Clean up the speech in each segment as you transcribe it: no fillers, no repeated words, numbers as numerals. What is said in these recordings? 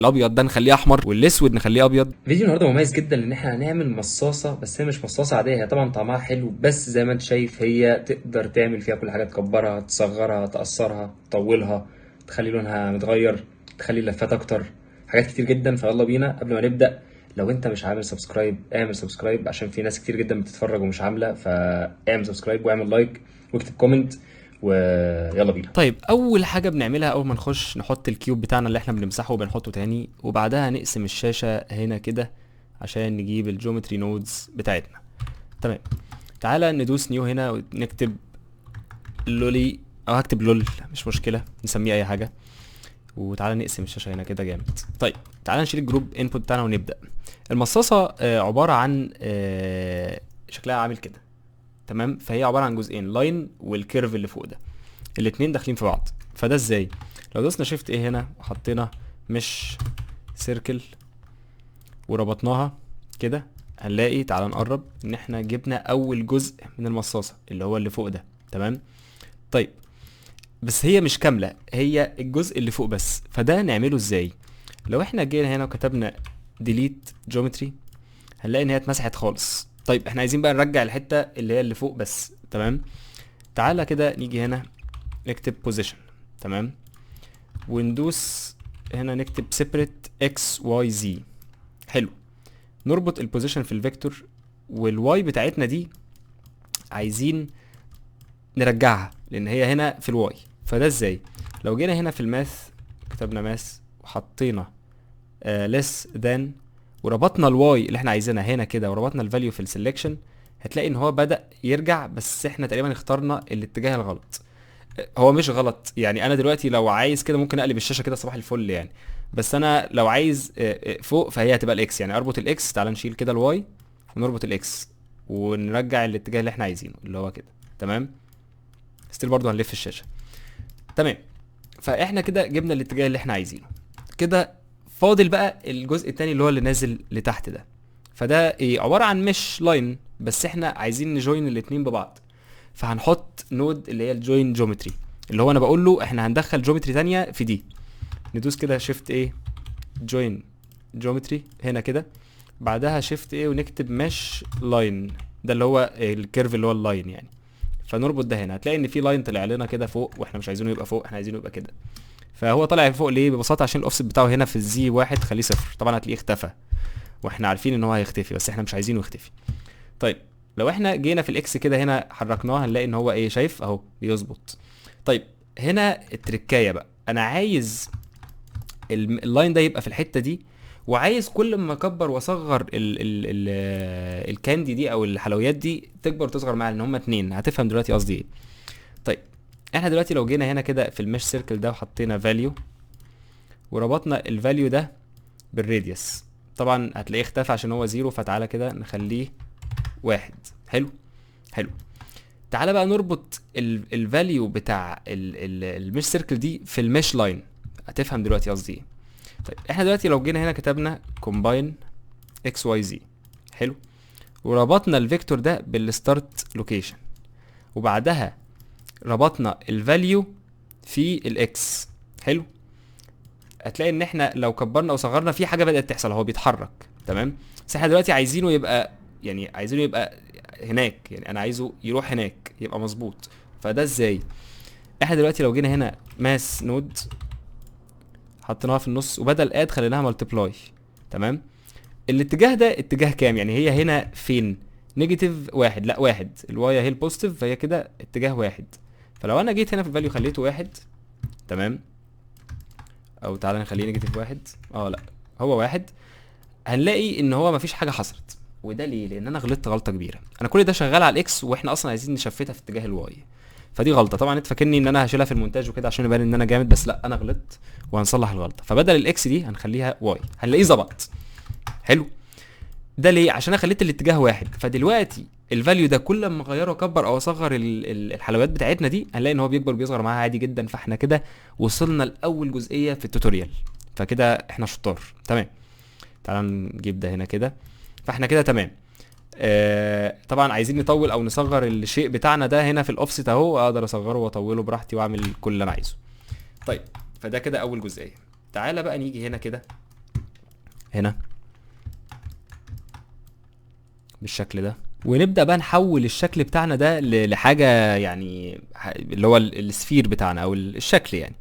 الابيض ده نخليه احمر والاسود نخليه ابيض. فيديو النهارده مميز جدا لان احنا هنعمل مصاصه، بس هي مش مصاصه عاديه، هي طبعا طعمها حلو بس زي ما انت شايف هي تقدر تعمل فيها كل حاجه، تكبرها، تصغرها، تقصرها، تطولها، تخلي لونها متغير، تخلي اللفات اكتر، حاجات كتير جدا. فيلا بينا. قبل ما نبدا لو انت مش عامل subscribe اعمل subscribe، عشان في ناس كتير جدا بتتفرج ومش عامله، فاعمل subscribe واعمل like واكتب comment ويلا بينا. طيب اول حاجة بنعملها اول ما نخش نحط ال cube بتاعنا اللي احنا بنمسحه وبنحطه تاني، وبعدها نقسم الشاشة هنا كده عشان نجيب ال geometry nodes بتاعتنا. تمام، تعالى ندوس new هنا ونكتب lolly، او هكتب lol مش مشكلة، نسميه اي حاجة. وتعالى نقسم الشاشة هنا كده جامد. طيب تعالى نشيل ال group input بتاعنا ونبدا. المصاصه عبارة عن شكلها عامل كده، تمام؟ فهي عبارة عن جزئين، line وال curve اللي فوق ده، الاتنين داخلين في بعض. فده ازاي؟ لو دوسنا shift A هنا وحطينا mesh circle وربطناها كده، هنلاقي، تعالى نقرب، ان احنا جبنا اول جزء من المصاصه اللي هو اللي فوق ده. تمام؟ طيب بس هي مش كاملة، هي الجزء اللي فوق بس. فده نعمله ازاي؟ لو احنا جينا هنا وكتبنا delete geometry هنلاقي ان هي اتمسحت خالص. طيب احنا عايزين بقى نرجع الحتة اللي هي اللي فوق بس. تمام، تعالى كده نيجي هنا نكتب position، تمام، وندوس هنا نكتب separate x y z. حلو، نربط ال position في ال vector، وال Y بتاعتنا دي عايزين نرجعها لان هي هنا في ال Y. فده ازاي؟ لو جينا هنا في ال math كتبنا math وحطينا less than وربطنا ال Y اللي احنا عايزينها هنا كده، وربطنا ال value في ال selection، هتلاقي ان هو بدأ يرجع، بس احنا تقريبا اخترنا الاتجاه الغلط. هو مش غلط يعني، انا دلوقتي لو عايز كده ممكن اقلب الشاشة كده صباح الفل يعني، بس انا لو عايز فوق فهي هتبقى ال X، يعني اربط ال X. تعال نشيل كده ال Y ونربط ال X ونرجع الاتجاه اللي احنا عايزينه اللي هو كده. تمام، still برضو هنلف الشاشة. تمام، فاحنا كده جبنا الاتجاه اللي احنا عايزينه. كده فاضل بقى الجزء التاني اللي هو اللي نازل لتحت ده. فده ايه؟ عبارة عن mesh line، بس احنا عايزين ن join الاتنين ببعض، فهنحط node اللي هي ال join geometry، اللي هو انا بقول له احنا هندخل geometry تانية في دي. ندوس كده shift A join geometry هنا كده، بعدها shift A ونكتب mesh line، ده اللي هو ال curve اللي هو ال line يعني. فنربط ده هنا، هتلاقي ان في line طلع لنا كده فوق، واحنا مش عايزينه يبقى فوق، احنا عايزينه يبقى كده. فهو طالع فوق ليه؟ ببساطة عشان الاوفست بتاعه هنا في ال Z 1 خليه صفر. طبعا هتلاقيه اختفى، واحنا عارفين ان هو هيختفي، بس احنا مش عايزينه يختفي. طيب لو احنا جينا في ال X كده هنا حركناه، هنلاقي ان هو ايه، شايف اهو بيظبط. طيب هنا التركايه بقى، انا عايز ال line ده يبقى في الحتة دي، وعايز كل ما اكبر واصغر ال candy دي او الحلويات دي تكبر وتصغر معايا، لان هما اتنين. هتفهم دلوقتي قصدي ايه. طيب احنا دلوقتي لو جينا هنا كده في ال mesh circle ده وحطينا value وربطنا ال value ده بال radius، طبعا هتلاقيه اختفى عشان هو zero، فتعالى كده نخليه 1. حلو حلو. تعالى بقى نربط ال value بتاع ال mesh circle دي في ال mesh line، هتفهم دلوقتي قصدي ايه. طيب احنا دلوقتي لو جينا هنا كتبنا combine x y z، حلو، وربطنا ال vector ده بال start location، وبعدها ربطنا ال value في ال X، حلو، هتلاقي ان احنا لو كبرنا او صغرنا في حاجة بدات تحصل، هو بيتحرك. تمام، بس احنا دلوقتي عايزينه يبقى، يعني عايزينه يبقى هناك، يعني انا عايزه يروح هناك يبقى مظبوط. فده ازاي؟ احنا دلوقتي لو جينا هنا math node حطيناها في النص، وبدل add خليناها multiply. تمام، الاتجاه ده اتجاه كام؟ يعني هي هنا فين؟ negative 1، لا 1، ال Y اهي ال positive، فهي كده اتجاه 1. فلو انا جيت هنا في ال value خليته 1، تمام، او تعالى نخليه negative 1، لا هو 1، هنلاقي ان هو مفيش حاجة حصلت. وده ليه؟ لان انا غلطت غلطه كبيرة، انا كل ده شغال على ال X واحنا اصلا عايزين نشفتها في اتجاه ال Y، فدي غلطه. طبعا انت فاكرني ان انا هشيلها في المونتاج وكده عشان يبان ان انا جامد، بس لا انا غلطت وهنصلح الغلطة. فبدل ال X دي هنخليها Y، هنلاقيه ظبط. حلو، ده ليه؟ عشان انا خليت الاتجاه 1. فدلوقتي ال value ده كل ما اغيره اكبر او اصغر الحلويات بتاعتنا دي، هنلاقي ان هو بيكبر وبيصغر معاها عادي جدا. فاحنا كده وصلنا لاول جزئية في ال tutorial، فكده احنا شطار. تمام، تعال نجيب ده هنا كده، فاحنا كده تمام. طبعا عايزين نطول او نصغر الشيء بتاعنا ده هنا في الاوفست اهو، اقدر اصغره واطوله براحتي واعمل كل اللي انا عايزه. طيب فده كده اول جزئية. تعالى بقى نيجي هنا كده هنا بالشكل ده، ونبدا بقى نحول الشكل بتاعنا ده لحاجة يعني اللي هو ال sphere بتاعنا او الشكل يعني.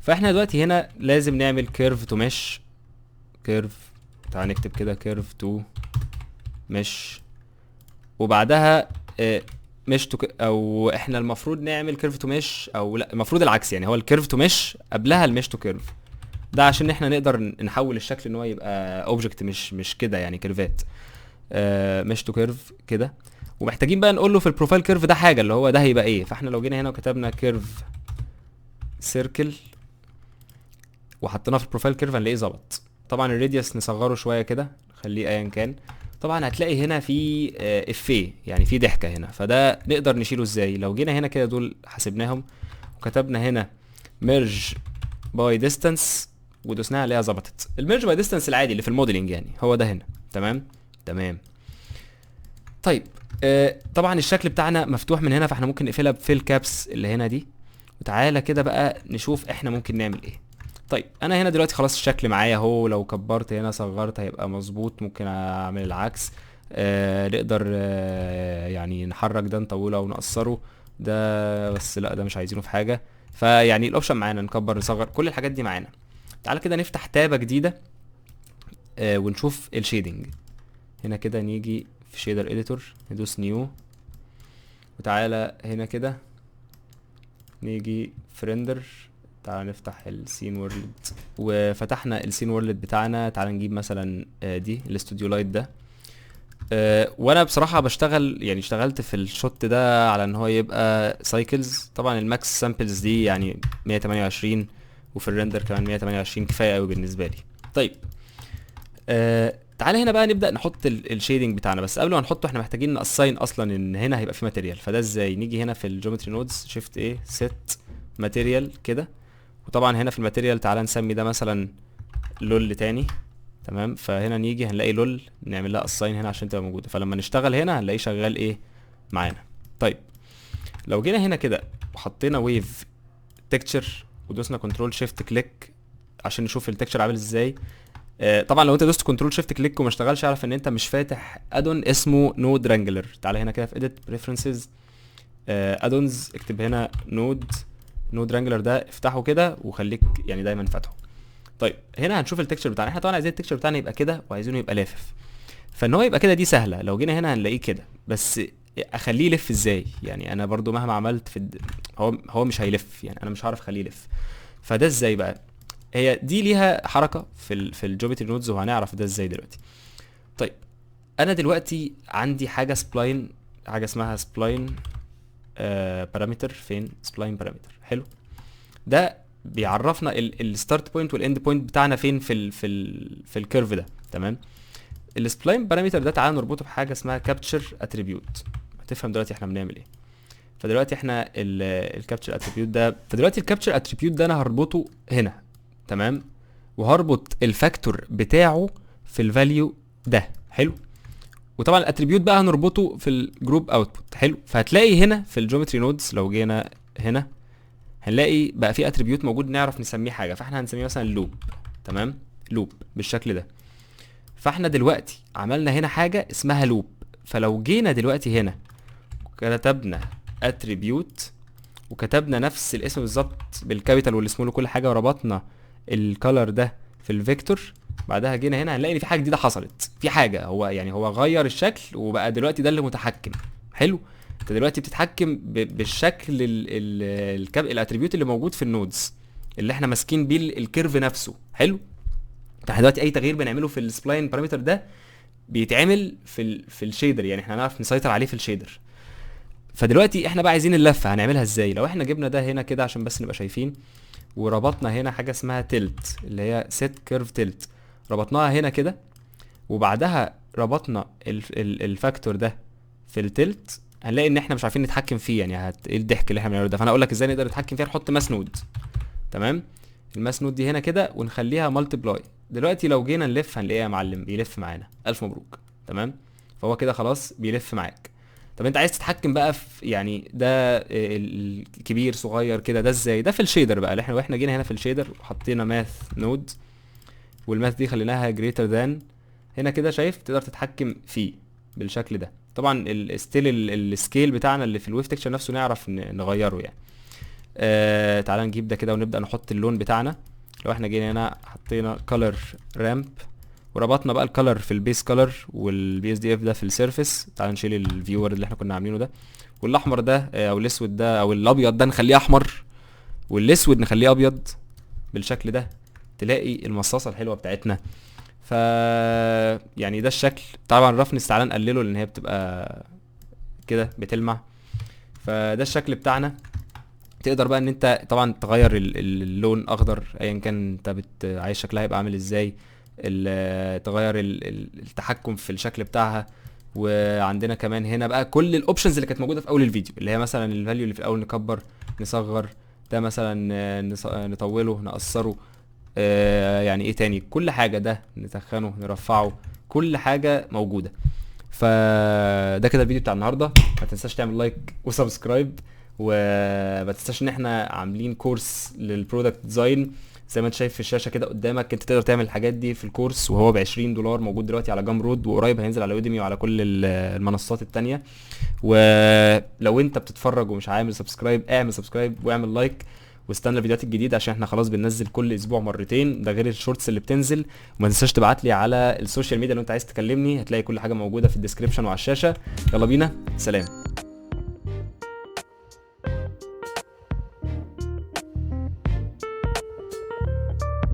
فاحنا دلوقتي هنا لازم نعمل curve to mesh، curve، تعال نكتب كده curve to mesh، وبعدها mesh to، او احنا المفروض نعمل curve to mesh، او لا المفروض العكس يعني، هو ال curve to mesh قبلها ال mesh to curve ده، عشان احنا نقدر نحول الشكل ان هو يبقى object مش كده يعني curve ات. mesh to curve كده، ومحتاجين بقى نقول له في ال profile curve ده حاجة اللي هو ده هيبقى ايه. فاحنا لو جينا هنا وكتبنا curve circle وحطيناه في ال profile curve هنلاقيه ظبط. طبعا ال radius نصغره شوية كده، نخليه ايا كان. طبعا هتلاقي هنا في افيه يعني في ضحكه هنا، فده نقدر نشيله ازاي؟ لو جينا هنا كده دول حسبناهم وكتبنا هنا merge by distance ودوسناها هنلاقيها ظبطت. ال merge by distance العادي اللي في ال modeling يعني هو ده هنا. تمام تمام. طيب طبعا الشكل بتاعنا مفتوح من هنا، فاحنا ممكن نقفلها ب fill caps اللي هنا دي. وتعالى كده بقى نشوف احنا ممكن نعمل ايه. طيب انا هنا دلوقتي خلاص الشكل معايا اهو، لو كبرت هنا صغرت هيبقى مظبوط، ممكن اعمل العكس. نقدر يعني نحرك ده نطوله او نقصره ده، بس لا ده مش عايزينه في حاجة. فيعني ال option معانا، نكبر نصغر كل الحاجات دي معانا. تعالى كده نفتح tab ه جديدة ونشوف ال shading. هنا كده نيجي في shader editor ندوس new، وتعالى هنا كده نيجي في render، تعالى نفتح ال scene world، وفتحنا ال scene world بتاعنا. تعالى نجيب مثلا دي ال studio light ده. وانا بصراحة بشتغل يعني اشتغلت في ال shot ده على ان هو يبقى cycles. طبعا ال max samples دي يعني 128، وفي ال render كمان 128، كفاية قوي بالنسبة لي. طيب تعالى هنا بقى نبدا نحط ال shading بتاعنا. بس قبل ما نحطه احنا محتاجين ن assign اصلا ان هنا هيبقى في material. فده ازاي؟ نيجي هنا في ال geometry nodes shift A set material كده، وطبعا هنا في ال material تعالى نسمي ده مثلا lol تاني. تمام، فهنا نيجي هنلاقي lol نعمل لها assign هنا عشان تبقى موجودة، فلما نشتغل هنا هنلاقيه شغال ايه معانا. طيب لو جينا هنا كده وحطينا wave texture ودوسنا control shift click عشان نشوف ال texture عامل ازاي. طبعا لو انت دوست control shift click وما اشتغلش اعرف ان انت مش فاتح add-on اسمه Node Wrangler. تعالى هنا كده في edit preferences، add-ons، اكتب هنا Node Wrangler ده افتحه كده وخليك يعني دايما فاتحة. طيب هنا هنشوف ال texture بتاعنا. احنا طبعا عايزين ال texture بتاعنا يبقى كده وعايزينه يبقى لافف، فان هو يبقى كده دي سهلة. لو جينا هنا هنلاقيه كده، بس اخليه يلف ازاي؟ يعني انا برضو مهما عملت في هو مش هيلف، يعني انا مش هعرف اخليه يلف. فده ازاي بقى؟ هي دي ليها حركة في ال geometry nodes وهنعرف ده ازاي دلوقتي. طيب انا دلوقتي عندي حاجة spline، حاجة اسمها spline parameter. فين spline parameter؟ حلو، ده بيعرفنا ال start point وال end point بتاعنا فين في ال curve ده. تمام، ال spline parameter ده تعالى نربطه بحاجة اسمها capture attribute. هتفهم دلوقتي احنا بنعمل ايه. فدلوقتي احنا ال capture attribute ده، فدلوقتي ال capture attribute ده انا هربطه هنا. تمام، وهربط ال factor بتاعه في ال value ده. حلو، وطبعا ال attribute بقى هنربطه في ال group output. حلو، فهتلاقي هنا في ال geometry nodes لو جينا هنا هنلاقي بقى في attribute موجود نعرف نسميه حاجة، فاحنا هنسميه مثلا loop. تمام، loop بالشكل ده. فاحنا دلوقتي عملنا هنا حاجة اسمها loop. فلو جينا دلوقتي هنا وكتبنا attribute وكتبنا نفس الاسم بالظبط بال capital وال small وكل حاجة، وربطنا ال color ده في ال vector، بعدها جينا هنا هنلاقي ان في حاجة جديدة حصلت، في حاجة هو يعني هو غير الشكل وبقى دلوقتي ده اللي متحكم. حلو، انت دلوقتي بتتحكم بالشكل ال attribute اللي موجود في ال nodes اللي احنا ماسكين بيه ال curve نفسه. حلو، احنا دلوقتي اي تغيير بنعمله في ال spline parameter ده بيتعمل في ال shader، يعني احنا هنعرف نسيطر عليه في ال shader. فدلوقتي احنا بقى عايزين اللفة هنعملها ازاي؟ لو احنا جبنا ده هنا كده عشان بس نبقى شايفين، وربطنا هنا حاجة اسمها tilt اللي هي set curve tilt، ربطناها هنا كده، وبعدها ربطنا ال factor ده في ال tilt، هنلاقي ان احنا مش عارفين نتحكم فيه. يعني ايه الضحك اللي احنا بنعمله ده؟ فانا اقول لك ازاي نقدر نتحكم فيها. نحط math node. تمام، ال math node دي هنا كده ونخليها multiply. دلوقتي لو جينا نلف هنلاقيها يا معلم بيلف معانا. الف مبروك. تمام، فهو كده خلاص بيلف معاك. طب انت عايز تتحكم بقى في يعني ده الكبير صغير كده، ده ازاي؟ ده في ال shader بقى. اللي احنا واحنا جينا هنا في ال shader وحطينا math node وال math دي خليناها greater than هنا كده، شايف تقدر تتحكم فيه بالشكل ده. طبعا still ال scale بتاعنا اللي في ال wave texture نفسه نعرف نغيره يعني. تعالى نجيب ده كده ونبدا نحط اللون بتاعنا. لو احنا جينا هنا حطينا color ramp وربطنا بقى ال color في ال base color وال BSDF ده في ال surface. تعال نشيل ال viewer اللي احنا كنا عاملينه ده، والاحمر ده او الاسود ده او الابيض ده نخليه احمر، والاسود نخليه ابيض بالشكل ده. تلاقي المصاصه الحلوة بتاعتنا. ف يعني ده الشكل. طبعا ال roughness تعالى نقلله لان هي بتبقى كده بتلمع. فده الشكل بتاعنا. تقدر بقى ان انت طبعا تغير اللون اخضر ايا كان انت عايز شكلها يبقى عامل ازاي، تغير التحكم في الشكل بتاعها. وعندنا كمان هنا بقى كل ال options اللي كانت موجودة في اول الفيديو، اللي هي مثلا ال value اللي في الاول نكبر نصغر ده مثلا، نطوله نقصره، يعني ايه تاني، كل حاجة، ده نتخنه نرفعه، كل حاجة موجودة. فده كده الفيديو بتاع النهارده. ما تنساش تعمل like و subscribe، وما تنساش ان احنا عاملين course لل product design زي ما انت شايف في الشاشة كده قدامك. انت تقدر تعمل الحاجات دي في ال course، وهو ب $20، موجود دلوقتي على Gumroad، وقريب هينزل على Udemy وعلى كل المنصات التانية. ولو انت بتتفرج ومش عامل subscribe، اعمل subscribe واعمل like، واستنى الفيديوهات الجديدة عشان احنا خلاص بننزل كل اسبوع مرتين، ده غير ال shorts اللي بتنزل. وما تنساش تبعت لي على ال social media لو انت عايز تكلمني، هتلاقي كل حاجة موجودة في ال description وعلى الشاشة. يلا بينا، سلام.